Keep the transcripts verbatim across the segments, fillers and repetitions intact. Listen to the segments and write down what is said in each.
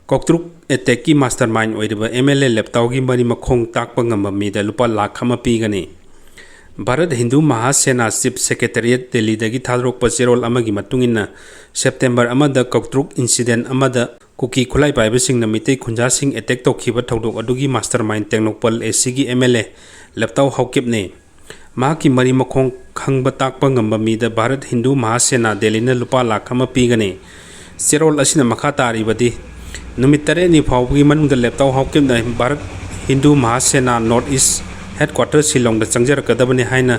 ꯀꯧꯇ꯭ꯔꯨꯛ ꯑꯦꯇꯦꯛꯀꯤ master mind ꯑꯣꯏꯔꯤꯕ M L A ꯂꯦꯞꯇꯥꯎꯒꯤ ꯃꯔꯤ ꯃꯈꯣꯡ ꯇꯥꯛꯄ ꯉꯝꯕ ꯃꯤꯗ ꯂꯨꯄꯥ ꯂꯥꯈ ꯑꯃ ꯄꯤꯒꯅꯤ꯫ ꯚꯥꯔꯠ ꯍꯤꯟꯗꯨ ꯃꯍꯥꯁꯦꯅꯥ ꯆꯤꯞ ꯁꯦꯀ꯭ꯔꯦꯇꯦꯔꯤꯌꯦꯠ ꯗꯦꯜꯂꯤꯗꯒꯤ ꯊꯥꯗꯣꯔꯛꯄ ꯆꯦꯔꯣꯜ ꯑꯃꯒꯤ ꯃꯇꯨꯡ ꯏꯟꯅ, ꯁꯦꯞꯇꯦꯝꯕꯔ ꯑꯃꯗ ꯀꯧꯇ꯭ꯔꯨꯛ ꯏꯟꯁꯤꯗꯦꯟ ꯑꯃꯗ ꯀꯨꯀꯤ ꯈꯨꯠꯂꯥꯏ ꯄꯥꯏꯕꯁꯤꯡꯅ ꯃꯤꯇꯩ ꯈꯨꯟꯖꯥꯁꯤꯡ ꯑꯦꯇꯦꯛ ꯇꯧꯈꯤꯕ ꯊꯧꯗꯣꯛ ꯑꯗꯨꯒꯤ ꯃꯥꯁꯇꯔ ꯃꯥꯏꯟ ꯇꯦꯡꯅꯧꯄꯜ ꯑꯦ ꯁꯤꯒꯤ ꯑꯦꯝ ꯑꯦꯜ ꯑꯦ ꯂꯦꯞꯇꯥꯎ ꯍꯥꯎꯀꯤꯞꯅꯤ꯫ ꯃꯍꯥꯛꯀꯤ ꯃꯔꯤ ꯃꯈꯣꯡ ꯈꯪꯕ ꯇꯥꯛꯄ ꯉꯝꯕ ꯃꯤꯗ ꯚꯥꯔꯠ ꯍꯤꯟꯗꯨ ꯃꯍꯥꯁꯦꯅꯥ ꯗꯦꯜꯂꯤꯅ ꯂꯨꯄꯥ ꯂꯥꯈ ꯑꯃ ꯄꯤꯒꯅꯤ꯫ ꯆꯦꯔꯣꯜ ꯑꯁꯤꯅ ꯃꯈꯥ ꯇꯥꯔꯤꯕꯗꯤ, ꯅꯨꯃꯤꯠ ꯇꯔꯦꯠꯅꯤ ꯐꯥꯎꯕꯒꯤ ꯃꯅꯨꯡꯗ ꯂꯦꯞꯇꯥꯎ ꯍꯥꯎꯀꯤꯞꯅ Bharat Hindu Mahasena north east headquarter ꯁꯤꯂꯣꯡꯗ ꯆꯪꯖꯔꯛꯀꯗꯕꯅꯤ ꯍꯥꯏꯅ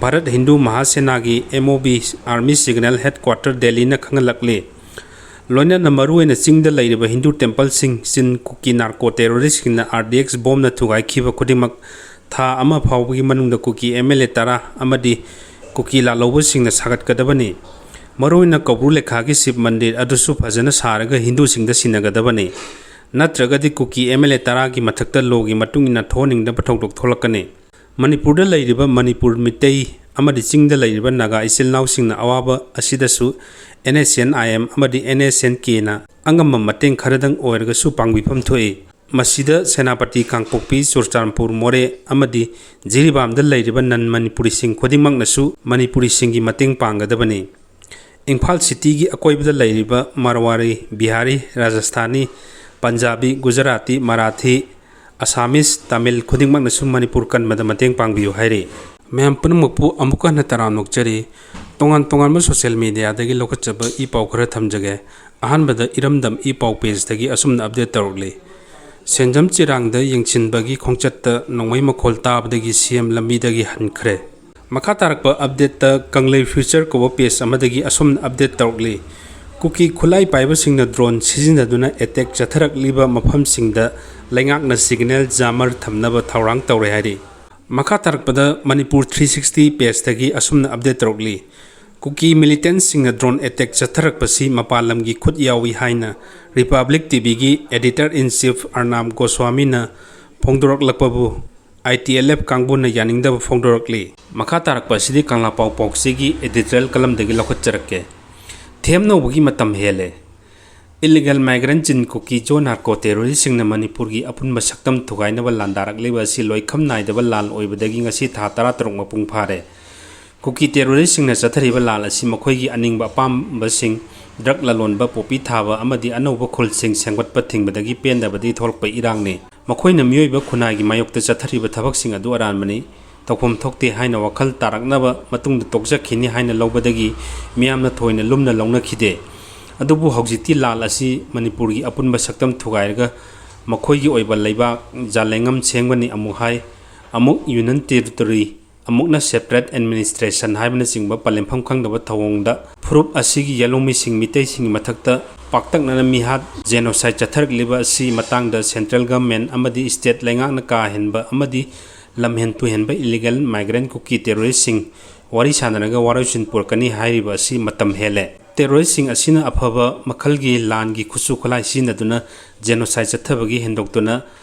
ꯚꯥꯔꯠ ꯍꯤꯟꯗꯨ ꯃꯍꯥꯁꯦꯅꯥꯒꯤ M O B army signal headquarter ꯗꯦꯜꯂꯤꯅ ꯈꯪꯍꯜꯂꯛꯂꯤ꯫ ꯂꯣꯏꯅꯅ ꯃꯔꯨꯑꯣꯏꯅ ꯆꯤꯡꯗ ꯂꯩꯔꯤꯕ ꯍꯤꯟꯗꯨ ꯇꯦꯝꯄꯜꯁꯤꯡ, ꯆꯤꯟ ꯀꯨꯀꯤ ꯅꯥꯔꯀꯣ ꯇꯦꯔꯣꯔꯤꯁ꯭ꯠꯁꯤꯡꯅ ꯑꯥꯔ ꯗꯤ ꯑꯦꯛꯁ ꯕꯣꯝꯅ ꯊꯨꯒꯥꯏꯈꯤꯕ ꯈꯨꯗꯤꯡꯃꯛ ꯊꯥ ꯑꯃ ꯐꯥꯎꯕꯒꯤ ꯃꯅꯨꯡꯗ ꯀꯨꯀꯤ ꯑꯦꯝ ꯑꯦꯜ ꯑꯦ ꯇꯔꯥ ꯑꯃꯗꯤ ꯀꯨꯀꯤ ꯂꯥꯜꯍꯧꯕꯁꯤꯡꯅ ꯁꯥꯒꯠꯀꯗꯕꯅꯤ꯫ ꯃꯔꯨꯑꯣꯏꯅ ꯀꯧꯕ꯭ꯔꯨ ꯂꯩꯈꯥꯒꯤ ꯁꯤꯕ ꯃꯟꯗꯤꯔ ꯑꯗꯨꯁꯨ ꯐꯖꯅ ꯁꯥꯔꯒ ꯍꯤꯟꯗꯨꯁꯤꯡꯗ ꯁꯤꯟꯅꯒꯗꯕꯅꯤ꯫ ꯅꯠꯇ꯭ꯔꯒꯗꯤ ꯀꯨꯀꯤ ꯑꯦꯝ ꯑꯦꯜ ꯑꯦ ꯇꯔꯥꯒꯤ ꯃꯊꯛꯇ ꯂꯣꯒꯤ ꯃꯇꯨꯡ ꯏꯟꯅ ꯊꯣꯛꯍꯟꯅꯤꯡꯗꯕ ꯊꯧꯗꯣꯛ ꯊꯣꯛꯂꯛꯀꯅꯤ꯫ ꯃꯅꯤꯄꯨꯔꯗ ꯂꯩꯔꯤꯕ ꯃꯅꯤꯄꯨꯔ ꯃꯤꯇꯩ ꯑꯃꯗꯤ ꯆꯤꯡꯗ ꯂꯩꯔꯤꯕ ꯅꯥꯒꯥ ꯏꯆꯤꯜ ꯏꯅꯥꯎꯁꯤꯡꯅ ꯑꯋꯥꯕ ꯑꯁꯤꯗꯁꯨ N S N I M ꯑꯃꯗꯤ ꯑꯦꯟ ꯑꯦꯁ ꯑꯦꯟ ꯀꯦꯅ ꯑꯉꯝꯕ ꯃꯇꯦꯡ ꯈꯔꯗꯪ ꯑꯣꯏꯔꯒꯁꯨ ꯄꯥꯡꯕꯤꯐꯝ ꯊꯣꯛꯏ꯫ ꯃꯁꯤꯗ ꯁꯦꯅꯥꯄꯇꯤ, ꯀꯥꯡꯄꯣꯛꯄꯤ, ꯆꯨꯔꯆꯥꯟꯄꯨꯔ, ꯃꯣꯔꯦ ꯑꯃꯗꯤ ꯖꯤꯔꯤꯕꯥꯝꯗ ꯂꯩꯔꯤꯕ ꯅꯟ ꯃꯅꯤꯄꯨꯔꯤꯁꯤꯡ ꯈꯨꯗꯤꯡꯃꯛꯅꯁꯨ ꯃꯅꯤꯄꯨꯔꯤꯁꯤꯡꯒꯤ ꯃꯇꯦꯡ ꯄꯥꯡꯒꯗꯕꯅꯤ꯫ ꯏꯝꯐꯥꯜ ꯁꯤꯇꯤꯒꯤ ꯑꯀꯣꯏꯕꯗ ꯂꯩꯔꯤꯕ ꯃꯔꯋꯥꯔꯤ, ꯕꯤꯍꯥꯔꯤ, ꯔꯥꯖꯁꯊꯥꯅꯤ, ꯄꯟꯖꯥꯕꯤ, ꯒꯨꯖꯔꯥꯇꯤ, ꯃꯔꯥꯊꯤ, ꯑꯁꯥꯃꯤꯁ, ꯇꯥꯃꯤꯜ ꯈꯨꯗꯤꯡꯃꯛꯅꯁꯨ ꯃꯅꯤꯄꯨꯔ ꯀꯟꯕꯗ ꯃꯇꯦꯡ ꯄꯥꯡꯕꯤꯌꯨ ꯍꯥꯏꯔꯤ꯫ ꯃꯌꯥꯝ ꯄꯨꯝꯅꯃꯛꯄꯨ ꯑꯃꯨꯛꯀ ꯍꯟꯅ ꯇꯔꯥꯝꯅ ꯑꯣꯛꯆꯔꯤ꯫ ꯇꯣꯉꯥꯟ ꯇꯣꯉꯥꯟꯕ ꯁꯣꯁꯤꯌꯦꯜ ꯃꯤꯗꯤꯌꯥꯗꯒꯤ ꯂꯧꯈꯠꯆꯕ ꯏ ꯄꯥꯎ ꯈꯔ ꯊꯝꯖꯒꯦ꯫ ꯑꯍꯥꯟꯕꯗ ꯏꯔꯝꯗꯝ ꯏ ꯄꯥꯎ ꯄꯦꯖꯇꯒꯤ ꯑꯁꯨꯝꯅ ꯑꯞꯗꯦꯠ ꯇꯧꯔꯛꯂꯤ꯫ ꯁꯦꯟꯖꯝ ꯆꯤꯔꯥꯡꯗ ꯌꯦꯡꯁꯤꯟꯕꯒꯤ ꯈꯣꯡꯆꯠꯇ ꯅꯣꯡꯃꯩ ꯃꯈꯣꯜ ꯇꯥꯕꯗꯒꯤ ꯁꯤ ꯑꯦꯝ ꯂꯝꯕꯤꯗꯒꯤ ꯍꯟꯈ꯭ꯔꯦ꯫ ꯃꯈꯥ ꯇꯥꯔꯛꯄ ꯑꯞꯗꯦꯠꯇ ꯀꯪꯂꯩ ꯐ꯭ꯌꯨꯆꯔ ꯀꯧꯕ ꯄꯦꯖ ꯑꯃꯗꯒꯤ ꯑꯁꯨꯝꯅ ꯑꯞꯗꯦꯠ ꯇꯧꯔꯛꯂꯤ꯫ ꯀꯨꯀꯤ ꯈꯨꯠꯂꯥꯏ ꯄꯥꯏꯕꯁꯤꯡꯅ ꯗ꯭ꯔꯣꯟ ꯁꯤꯖꯤꯟꯅꯗꯨꯅ ꯑꯦꯇꯦꯛ ꯆꯠꯊꯔꯛꯂꯤꯕ ꯃꯐꯝꯁꯤꯡꯗ ꯂꯩꯉꯥꯛꯅ ꯁꯤꯒꯅꯦꯜ ꯖꯥꯃꯔ ꯊꯝꯅꯕ ꯊꯧꯔꯥꯡ ꯇꯧꯔꯦ ꯍꯥꯏꯔꯤ꯫ ꯃꯈꯥ ꯇꯥꯔꯛꯄꯗ ꯃꯅꯤꯄꯨꯔ ꯊ꯭ꯔꯤ ꯁꯤꯛꯁꯇꯤ ꯄꯦꯖꯇꯒꯤ ꯑꯁꯨꯝꯅ ꯑꯞꯗꯦꯠ ꯇꯧꯔꯛꯂꯤ꯫ ꯀꯨꯀꯤ ꯃꯤꯂꯤꯇꯦꯟꯠꯁꯤꯡꯅ ꯗ꯭ꯔꯣꯟ ꯑꯦꯇꯦꯛ ꯆꯠꯊꯔꯛꯄꯁꯤ ꯃꯄꯥꯟ ꯂꯝꯒꯤ ꯈꯨꯠ ꯌꯥꯎꯏ ꯍꯥꯏꯅ ꯔꯤꯄꯕ꯭ꯂꯤꯛ ꯇꯤ ꯚꯤꯒꯤ ꯑꯦꯗꯤꯇꯔ ꯏꯟ ꯆꯤꯐ ꯑꯔꯅꯥꯕ ꯒꯣꯁ꯭ꯋꯥꯃꯤꯅ ꯐꯣꯡꯗꯣꯔꯛꯂꯛꯄꯕꯨ ꯑꯥꯏ ꯇꯤ ꯑꯦꯜ ꯑꯦꯐ ꯀꯥꯡꯕꯨꯅ ꯌꯥꯅꯤꯡꯗꯕ ꯐꯣꯡꯗꯣꯔꯛꯂꯤ꯫ ꯃꯈꯥ ꯇꯥꯔꯛꯄ ꯑꯁꯤꯗꯤ ꯀꯪꯂꯥꯄꯥꯎ ꯄꯥꯎꯆꯦꯒꯤ ꯑꯦꯗꯤꯇꯣꯔꯤꯌꯦꯜ ꯀꯂꯝꯗꯒꯤ ꯂꯧꯈꯠꯆꯔꯛꯀꯦ꯫ ꯊꯦꯝꯅꯧꯕꯒꯤ ꯃꯇꯝ ꯍꯦꯜꯂꯦ꯫ Illegal migrant ꯆꯤꯟ ꯀꯨꯀꯤ ꯖꯣ ꯅꯥꯔꯀꯣ ꯇꯦꯔꯣꯔꯤꯁꯁꯤꯡꯅ ꯃꯅꯤꯄꯨꯔꯒꯤ ꯑꯄꯨꯟꯕ ꯁꯛꯇꯝ ꯊꯨꯒꯥꯏꯅꯕ ꯂꯥꯟꯗꯥꯔꯛꯂꯤꯕ ꯑꯁꯤ ꯂꯣꯏꯈꯝ ꯅꯥꯏꯗꯕ ꯂꯥꯜ ꯑꯣꯏꯕꯗꯒꯤ ꯉꯁꯤ ꯊꯥ ꯇꯔꯥꯇꯔꯨꯛ ꯃꯄꯨꯡ ꯐꯥꯔꯦ꯫ ꯀꯨꯀꯤ ꯇꯦꯔꯣꯔꯤꯁꯁꯤꯡꯅ ꯆꯠꯊꯔꯤꯕ ꯂꯥꯜ ꯑꯁꯤ ꯃꯈꯣꯏꯒꯤ ꯑꯅꯤꯡꯕ ꯑꯄꯥꯝꯕꯁꯤꯡ, ꯗ꯭ꯔꯒ ꯂꯂꯣꯟꯕ, ꯄꯣꯄꯤ ꯊꯥꯕ ꯑꯃꯗꯤ ꯑꯅꯧꯕ ꯈꯨꯜꯁꯤꯡ ꯁꯦꯝꯒꯠꯄ ꯊꯤꯡꯕꯗꯒꯤ ꯄꯦꯟꯗꯕꯗꯒꯤ ꯊꯣꯛꯂꯛꯄ ꯏꯔꯥꯡꯅꯤ꯫ ꯃꯈꯣꯏꯅ ꯃꯤꯑꯣꯏꯕ ꯈꯨꯟꯅꯥꯏꯒꯤ ꯃꯥꯌꯣꯛꯇ ꯆꯠꯊꯔꯤꯕ ꯊꯕꯛꯁꯤꯡ ꯑꯗꯨ ꯑꯔꯥꯟꯕꯅꯤ, ꯇꯧꯐꯝ ꯊꯣꯛꯇꯦ ꯍꯥꯏꯅ ꯋꯥꯈꯜ ꯇꯥꯔꯛꯅꯕ ꯃꯇꯨꯡꯗ ꯇꯣꯛꯆꯈꯤꯅꯤ ꯍꯥꯏꯅ ꯂꯧꯕꯗꯒꯤ ꯃꯤꯌꯥꯝꯅ ꯊꯣꯏꯅ ꯂꯨꯝꯅ ꯂꯧꯅꯈꯤꯗꯦ꯫ ꯑꯗꯨꯕꯨ ꯍꯧꯖꯤꯛꯇꯤ ꯂꯥꯜ ꯑꯁꯤ ꯃꯅꯤꯄꯨꯔꯒꯤ ꯑꯄꯨꯟꯕ ꯁꯛꯇꯝ ꯊꯨꯒꯥꯏꯔꯒ ꯃꯈꯣꯏꯒꯤ ꯑꯣꯏꯕ ꯂꯩꯕꯥꯛ ꯖꯥꯂꯦꯡꯉꯝ ꯁꯦꯝꯒꯅꯤ, ꯑꯃꯨꯛ ꯍꯥꯏ, ꯑꯃꯨꯛ ꯌꯨꯅꯤꯌꯟ ꯇꯦꯔꯤꯇꯣꯔꯤ, ꯑꯃꯨꯛꯅ ꯁꯦꯄꯔꯦꯠ ꯑꯦꯗꯃꯤꯅꯤꯁꯇ꯭ꯔꯦꯁꯟ ꯍꯥꯏꯕꯅꯆꯤꯡꯕ ꯄꯂꯦꯝꯐꯝ ꯈꯪꯗꯕ ꯊꯧꯑꯣꯡꯗ ꯐꯨꯔꯨꯞ ꯑꯁꯤꯒꯤ ꯌꯦꯜꯍꯧꯃꯤꯁꯤꯡ ꯃꯤꯇꯩꯁꯤꯡꯒꯤ ꯃꯊꯛꯇ ꯄꯥꯛꯇꯛꯅꯅ ꯃꯤꯍꯥꯠ, ꯖꯦꯅꯣꯁꯥꯏꯗ ꯆꯠꯊꯔꯛꯂꯤꯕ ꯑꯁꯤ ꯃꯇꯥꯡꯗ ꯁꯦꯟꯇ꯭ꯔꯦꯜ ꯒꯚꯔꯟꯃꯦꯟꯠ ꯑꯃꯗꯤ ꯁ꯭ꯇꯦꯠ ꯂꯩꯉꯥꯛꯅ ꯀꯥ ꯍꯦꯟꯕ ꯑꯃꯗꯤ ꯂꯝꯍꯦꯟ ꯇꯨꯍꯦꯟꯕ ꯏꯂꯤꯒꯦꯜ ꯃꯥꯏꯒ꯭ꯔꯦꯟꯠ ꯀꯨꯀꯤ ꯇꯦꯔꯣꯔꯤꯁꯁꯤꯡ ꯋꯥꯔꯤ ꯁꯥꯅꯔꯒ ꯋꯥꯔꯣꯏꯁꯤꯟ ꯄꯨꯔꯛꯀꯅꯤ ꯍꯥꯏꯔꯤꯕ ꯑꯁꯤ ꯃꯇꯝ ꯍꯦꯜꯂꯦ꯫ ꯇꯦꯔꯣꯔꯤꯁꯁꯤꯡ ꯑꯁꯤꯅ ꯑꯐꯕ ꯃꯈꯜꯒꯤ ꯂꯥꯟꯒꯤ ꯈꯨꯠꯁꯨ ꯈꯨꯠꯂꯥꯏ ꯁꯤꯖꯤꯟꯅꯗꯨꯅ ꯖꯦꯅꯣꯁꯥꯏꯗ ꯆꯠꯊꯕꯒꯤ ꯍꯦꯟꯗꯣꯛꯇꯨꯅ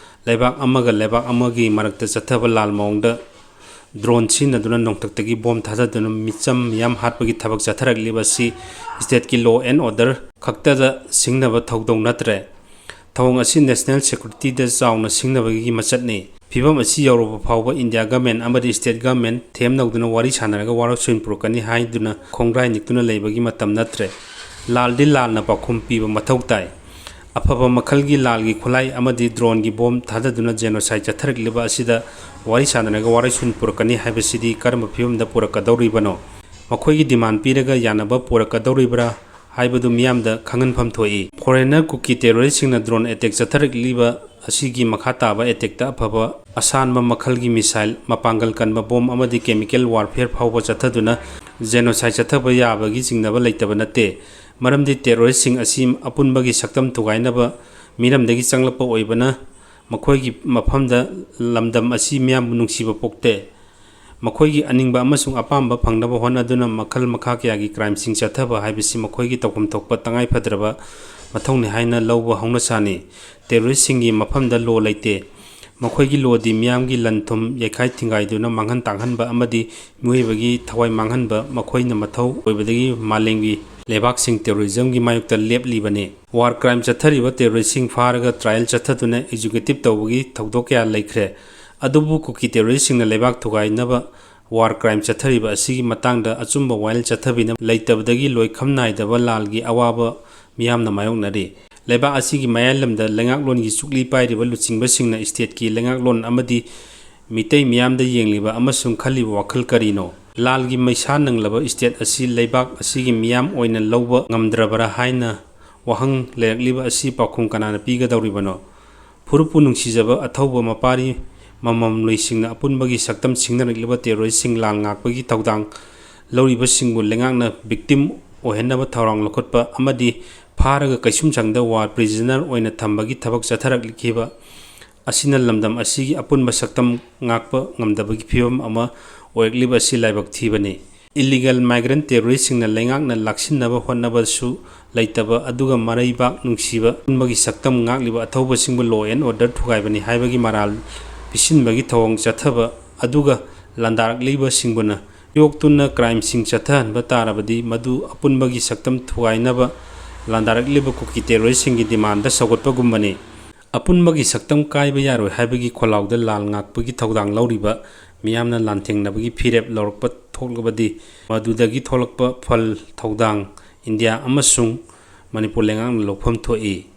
ꯂꯩꯕꯥꯛ ꯑꯃꯒ ꯂꯩꯕꯥꯛ ꯑꯃꯒꯤ ꯃꯔꯛꯇ ꯆꯠꯊꯕ ꯂꯥꯜ ꯃꯑꯣꯡꯗ ꯗ꯭ꯔꯣꯟ ꯁꯤꯖꯤꯟꯅꯗꯨꯅ ꯅꯣꯡꯊꯛꯇꯒꯤ ꯕꯣꯝ ꯊꯥꯗꯗꯨꯅ ꯃꯤꯆꯝ ꯃꯤꯌꯥꯝ ꯍꯥꯠꯄꯒꯤ ꯊꯕꯛ ꯆꯠꯊꯔꯛꯂꯤꯕ ꯑꯁꯤ ꯁ꯭ꯇꯦꯠꯀꯤ law and order ꯈꯛꯇꯗ ꯁꯤꯡꯅꯕ ꯊꯧꯗꯧ ꯅꯠꯇ꯭ꯔꯦ꯫ ꯊꯧꯑꯣꯡ ꯑꯁꯤ ꯅꯦꯁꯅꯦꯜ ꯁꯦꯀ꯭ꯌꯨꯔꯤꯇꯤꯗ ꯆꯥꯎꯅ ꯁꯤꯡꯅꯕꯒꯤ ꯃꯆꯠꯅꯤ꯫ ꯐꯤꯚꯝ ꯑꯁꯤ ꯌꯧꯔꯕ ꯐꯥꯎꯕ ꯏꯟꯗꯤꯌꯥ ꯒꯚꯔꯟꯃꯦꯟꯠ ꯑꯃꯗꯤ ꯁ꯭ꯇꯦꯠ ꯒꯚꯔꯟꯃꯦꯟꯠ ꯊꯦꯝꯅꯧꯗꯨꯅ ꯋꯥꯔꯤ ꯁꯥꯅꯔꯒ ꯋꯥꯔꯣꯏꯁꯤꯟ ꯄꯨꯔꯛꯀꯅꯤ ꯍꯥꯏꯗꯨꯅ ꯈꯣꯡꯒ꯭ꯔꯥꯏ ꯅꯤꯛꯇꯨꯅ ꯂꯩꯕꯒꯤ ꯃꯇꯝ ꯅꯠꯇ꯭ꯔꯦ꯫ ꯂꯥꯜꯗꯤ ꯂꯥꯜꯅ ꯄꯥꯎꯈꯨꯝ ꯄꯤꯕ ꯃꯊꯧ ꯇꯥꯏ꯫ ꯑꯐꯕ ꯃꯈꯜꯒꯤ ꯂꯥꯜꯒꯤ ꯈꯨꯠꯂꯥꯏ ꯑꯃꯗꯤ ꯗ꯭ꯔꯣꯟꯒꯤ ꯕꯣꯝ ꯊꯥꯗꯗꯨꯅ ꯖꯦꯅꯣꯁꯥꯏꯗ ꯆꯠꯊꯔꯛꯂꯤꯕ ꯑꯁꯤꯗ ꯋꯥꯔꯤ ꯁꯥꯅꯔꯒ ꯋꯥꯔꯣꯏꯁꯤꯟ ꯄꯨꯔꯛꯀꯅꯤ ꯍꯥꯏꯕꯁꯤꯗꯤ ꯀꯔꯝꯕ ꯐꯤꯚꯝꯗ ꯄꯨꯔꯛꯀꯗꯧꯔꯤꯕꯅꯣ? ꯃꯈꯣꯏꯒꯤ ꯗꯤꯃꯥꯟ ꯄꯤꯔꯒ ꯌꯥꯅꯕ ꯄꯨꯔꯛꯀꯗꯧꯔꯤꯕ꯭ꯔꯥ ꯍꯥꯏꯕꯗꯨ ꯃꯤꯌꯥꯝꯗ ꯈꯪꯍꯟꯐꯝ ꯊꯣꯛꯏ꯫ ꯐꯣꯔꯦꯟꯅꯔ ꯀꯨꯀꯤ ꯇꯦꯔꯣꯔꯤꯁꯁꯤꯡꯅ ꯗ꯭ꯔꯣꯟ ꯑꯦꯇꯦꯛ ꯆꯠꯊꯔꯛꯂꯤꯕ ꯑꯁꯤꯒꯤ ꯃꯈꯥ ꯇꯥꯕ ꯑꯦꯇꯦꯛꯇ ꯑꯐꯕ ꯑꯁꯥꯟꯕ ꯃꯈꯜꯒꯤ ꯃꯤꯁꯥꯏꯜ, ꯃꯄꯥꯡꯒꯜ ꯀꯟꯕ ꯕꯣꯝ ꯑꯃꯗꯤ ꯀꯦꯃꯤꯀꯦꯜ ꯋꯥꯔꯐꯦꯌꯔ ꯐꯥꯎꯕ ꯆꯠꯊꯗꯨꯅ ꯖꯦꯅꯣꯁꯥꯏꯗ ꯆꯠꯊꯕ ꯌꯥꯕꯒꯤ ꯆꯤꯡꯅꯕ ꯂꯩꯇꯕ ꯅꯠꯇꯦ꯫ ꯃꯔꯝꯗꯤ ꯇꯦꯔꯣꯔꯤꯁꯁꯤꯡ ꯑꯁꯤ ꯑꯄꯨꯟꯕꯒꯤ ꯁꯛꯇꯝ ꯊꯨꯒꯥꯏꯅꯕ ꯃꯤꯔꯝꯗꯒꯤ ꯆꯪꯂꯛꯄ ꯑꯣꯏꯕꯅ ꯃꯈꯣꯏꯒꯤ ꯃꯐꯝꯗ ꯂꯝꯗꯝ ꯑꯁꯤ ꯃꯤꯌꯥꯝꯕꯨ ꯅꯨꯡꯁꯤꯕ ꯄꯣꯛꯇꯦ꯫ ꯃꯈꯣꯏꯒꯤ ꯑꯅꯤꯡꯕ ꯑꯃꯁꯨꯡ ꯑꯄꯥꯝꯕ ꯐꯪꯅꯕ ꯍꯣꯠꯅꯗꯨꯅ ꯃꯈꯜ ꯃꯈꯥ ꯀꯌꯥꯒꯤ ꯀ꯭ꯔꯥꯏꯝꯁꯤꯡ ꯆꯠꯊꯕ ꯍꯥꯏꯕꯁꯤ ꯃꯈꯣꯏꯒꯤ ꯇꯧꯐꯝ ꯊꯣꯛꯄ ꯇꯉꯥꯏ ꯐꯗ꯭ꯔꯕ ꯃꯊꯧꯅꯤ ꯍꯥꯏꯅ ꯂꯧꯕ ꯍꯧꯅꯁꯥꯅꯤ꯫ ꯇꯦꯔꯣꯔꯤꯁꯁꯤꯡꯒꯤ ꯃꯐꯝꯗ ꯂꯣ ꯂꯩꯇꯦ꯫ ꯃꯈꯣꯏꯒꯤ ꯂꯣꯗꯤ ꯃꯤꯌꯥꯝꯒꯤ ꯂꯟ ꯊꯨꯝ ꯌꯩꯈꯥꯏ ꯊꯤꯡꯒꯥꯏꯗꯨꯅ ꯃꯥꯡꯍꯟ ꯇꯥꯛꯍꯟꯕ ꯑꯃꯗꯤ ꯃꯤꯑꯣꯏꯕꯒꯤ ꯊꯋꯥꯏ ꯃꯥꯡꯍꯟꯕ ꯃꯈꯣꯏꯅ ꯃꯊꯧ ꯑꯣꯏꯕꯗꯒꯤ ꯃꯥꯂꯦꯝꯒꯤ ꯂꯩꯕꯥꯛꯁꯤꯡ terrorism ꯒꯤ ꯃꯥꯌꯣꯛꯇ ꯂꯦꯞꯂꯤꯕꯅꯤ꯫ War crime ꯆꯠꯊꯔꯤꯕ terrorist ꯁꯤꯡ ꯐꯥꯔꯒ trial ꯆꯠꯊꯗꯨꯅ executive ꯇꯧꯕꯒꯤ ꯊꯧꯗꯣꯛ ꯀꯌꯥ ꯂꯩꯈ꯭ꯔꯦ꯫ ꯑꯗꯨꯕꯨ ꯀꯨꯀꯤ terrorist ꯁꯤꯡꯅ ꯂꯩꯕꯥꯛ ꯊꯨꯒꯥꯏꯅꯕ war crime ꯆꯠꯊꯔꯤꯕ ꯑꯁꯤꯒꯤ ꯃꯇꯥꯡꯗ ꯑꯆꯨꯝꯕ ꯋꯥꯌꯦꯜ ꯆꯠꯊꯕꯤꯅꯕ ꯂꯩꯇꯕꯗꯒꯤ ꯂꯣꯏꯈꯝ ꯅꯥꯏꯗꯕ ꯂꯥꯜꯒꯤ ꯑꯋꯥꯕ ꯃꯤꯌꯥꯝꯅ ꯃꯥꯌꯣꯛꯅꯔꯤ꯫ ꯂꯩꯕꯥꯛ ꯑꯁꯤꯒꯤ ꯃꯌꯥꯏꯂꯝꯗ ꯂꯩꯉꯥꯛꯂꯣꯟꯒꯤ ꯆꯨꯛꯂꯤ ꯄꯥꯏꯔꯤꯕ ꯂꯨꯆꯤꯡꯕꯁꯤꯡꯅ state ꯀꯤ ꯂꯩꯉꯥꯛꯂꯣꯟ ꯑꯃꯗꯤ ꯃꯤꯇꯩ ꯃꯤꯌꯥꯝꯗ ꯌꯦꯡꯂꯤꯕ ꯑꯃꯁꯨꯡ ꯈꯜꯂꯤꯕ ꯋꯥꯈꯜ ꯀꯔꯤꯅꯣ? ꯂꯥꯜꯒꯤ ꯃꯩꯁꯥ ꯅꯪꯂꯕ state ꯑꯁꯤ ꯂꯩꯕꯥꯛ ꯑꯁꯤꯒꯤ ꯃꯤꯌꯥꯝ ꯑꯣꯏꯅ ꯂꯧꯕ ꯉꯝꯗ꯭ꯔꯕꯔꯥ ꯍꯥꯏꯅ ꯋꯥꯍꯪ ꯂꯩꯔꯛꯂꯤꯕ ꯑꯁꯤ ꯄꯥꯎꯈꯨꯝ ꯀꯅꯥꯅ ꯄꯤꯒꯗꯧꯔꯤꯕꯅꯣ? ꯐꯨꯔꯨꯞꯄꯨ ꯅꯨꯡꯁꯤꯖꯕ ꯑꯊꯧꯕ ꯃꯄꯥꯔꯤ ꯃꯃꯝꯂꯣꯏꯁꯤꯡꯅ ꯑꯄꯨꯟꯕꯒꯤ ꯁꯛꯇꯝ ꯁꯤꯡꯅꯔꯛꯂꯤꯕ terrorist ꯁꯤꯡ ꯂꯥꯜ ꯉꯥꯛꯄꯒꯤ ꯊꯧꯗꯥꯡ ꯂꯧꯔꯤꯕꯁꯤꯡꯕꯨ ꯂꯩꯉꯥꯛꯅ victim ꯑꯣꯏꯍꯟꯅꯕ ꯊꯧꯔꯥꯡ ꯂꯧꯈꯠꯄ ꯑꯃꯗꯤ ꯐꯥꯔꯒ ꯀꯩꯁꯨꯝꯁꯪꯗ war prisoner ꯑꯣꯏꯅ ꯊꯝꯕꯒꯤ ꯊꯕꯛ ꯆꯠꯊꯔꯛꯈꯤꯕ ꯑꯁꯤꯅ ꯂꯝꯗꯝ ꯑꯁꯤꯒꯤ ꯑꯄꯨꯟꯕ ꯁꯛꯇꯝ ꯉꯥꯛꯄ ꯉꯝꯗꯕꯒꯤ ꯐꯤꯚꯝ ꯑꯃ ꯑꯣꯏꯔꯛꯂꯤꯕ ꯑꯁꯤ ꯂꯥꯏꯕꯛ ꯊꯤꯕꯅꯤ꯫ Illegal migrant terrorist ꯁꯤꯡꯅ ꯂꯩꯉꯥꯛꯅ ꯂꯥꯛꯁꯤꯟꯅꯕ ꯍꯣꯠꯅꯕꯁꯨ ꯂꯩꯇꯕ, ꯑꯗꯨꯒ ꯃꯔꯩꯕꯥꯛ ꯅꯨꯡꯁꯤꯕ ꯑꯄꯨꯟꯕꯒꯤ ꯁꯛꯇꯝ ꯉꯥꯛꯂꯤꯕ ꯑꯊꯧꯕꯁꯤꯡꯕꯨ law and order ꯊꯨꯒꯥꯏꯕꯅꯤ ꯍꯥꯏꯕꯒꯤ ꯃꯔꯥꯜ ꯄꯤꯁꯤꯟꯕꯒꯤ ꯊꯧꯑꯣꯡ ꯆꯠꯊꯕ, ꯑꯗꯨꯒ ꯂꯥꯟꯗꯥꯔꯛꯂꯤꯕꯁꯤꯡꯕꯨꯅ ꯌꯣꯛꯇꯨꯅ crime ꯁꯤꯡ ꯆꯠꯊꯍꯟꯕ ꯇꯥꯔꯕꯗꯤ ꯃꯗꯨ ꯑꯄꯨꯟꯕꯒꯤ ꯁꯛꯇꯝ ꯊꯨꯒꯥꯏꯅꯕ ꯂꯥꯟꯗꯥꯔꯛꯂꯤꯕ ꯀꯨꯀꯤ terrorist ꯁꯤꯡꯒꯤ demand ꯁꯧꯒꯠꯄꯒꯨꯝꯕꯅꯤ꯫ ꯑꯄꯨꯟꯕꯒꯤ ꯁꯛꯇꯝ ꯀꯥꯏꯕ ꯌꯥꯔꯣꯏ ꯍꯥꯏꯕꯒꯤ ꯈꯣꯜꯂꯥꯎꯗ ꯂꯥꯜ ꯉꯥꯛꯄꯒꯤ ꯊꯧꯗꯥꯡ ꯂꯧꯔꯤꯕ ꯃꯤꯌꯥꯝꯅ ꯂꯥꯟꯊꯦꯡꯅꯕꯒꯤ ꯐꯤꯔꯦꯞ ꯂꯧꯔꯛꯄ ꯊꯣꯛꯂꯕꯗꯤ ꯃꯗꯨꯗꯒꯤ ꯊꯣꯛꯂꯛꯄ ꯐꯜ ꯊꯧꯗꯥꯡ ꯏꯟꯗꯤꯌꯥ ꯑꯃꯁꯨꯡ ꯃꯅꯤꯄꯨꯔ ꯂꯩꯉꯥꯛꯅ ꯂꯧꯐꯝ ꯊꯣꯛꯏ꯫